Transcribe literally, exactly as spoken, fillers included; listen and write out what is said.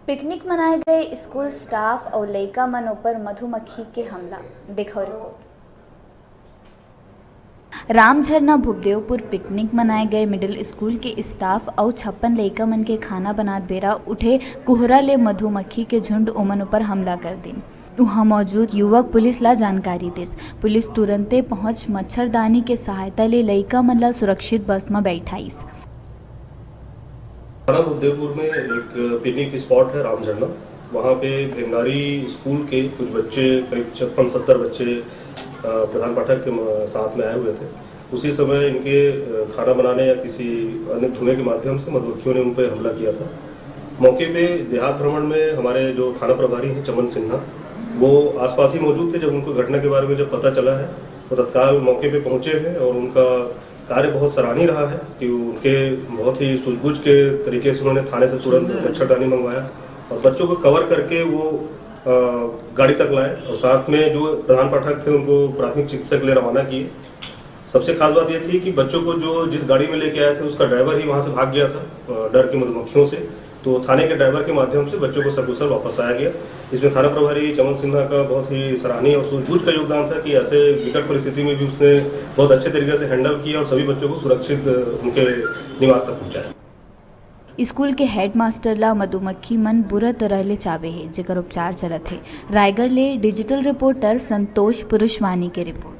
Picnic मनाए गए school staff अउ लइका मन ऊपर मधुमक्खी के हमला। देखो रिपोर्ट। रामझरना भूपदेवपुर पिकनिक मनाए गए मिडिल स्कूल के स्टाफ अउ छप्पन लइका मन के खाना बनात बेरा उठे कुहरा ले मधुमक्खी के झुंड ओमन ऊपर हमला कर दिन। उहां मौजूद युवक पुलिस ला जानकारी दिस। पुलिस तुरंते पहुंच मच्छरदानी के सहायता ले लइका मन ला सुरक्षित बस म बैठाइस। थाना भूपदेवपुर में एक पिकनिक स्पॉट है रामझरना, वहाँ पे भेंगारी स्कूल के कुछ बच्चे, करीब छप्पन सत्तर बच्चे, अ, प्रधान पाठक के म-, साथ में आए हुए थे। उसी समय इनके, अ, खाना बनाने या किसी अन्य धुएं के माध्यम से मधुमक्खियों ने उन पर हमला किया था। मौके पे देहात भ्रमण में हमारे जो थाना प्रभारी हैं चमन सिन्हा, वो आसपास ही मौजूद थे जब उनको घटना के बारे में जब पता चला है। वो तत्काल मौके पे पहुंचे हैं और उनका कार्य बहुत सराहनीय रहा है कि उनके बहुत ही सूझबूझ के तरीके से उन्होंने थाने से तुरंत मच्छरदानी मंगवाया और बच्चों को कवर करके वो, अ, गाड़ी तक लाए और साथ में जो प्रधान पाठक थे उनको प्राथमिक चिकित्सा के लिए रवाना किए। सबसे खास बात यह थी कि बच्चों को जो, जिस गाड़ी में लेके आए थे, उसका ड्राइवर ही वहाँ से भाग गया था, अ, डर की मधुमक्खियों से। तो थाने के ड्राइवर के माध्यम से बच्चों को सकुशल वापस आया गया। इसमें थाना प्रभारी चमन सिन्हा का बहुत ही सराहनीय और सूझबूझ का योगदान था कि ऐसे विकट परिस्थिति में भी उसने बहुत अच्छे तरीके से हैंडल किया और सभी बच्चों को सुरक्षित, अ, उनके निवास तक पहुँचाया। स्कूल के हेडमास्टर ला मधुमक्खी मन बुरा तरह ले चाबे हे, जेकर उपचार चलत हे। रायगढ़ ले डिजिटल रिपोर्टर संतोष पुरुषवानी के रिपोर्ट।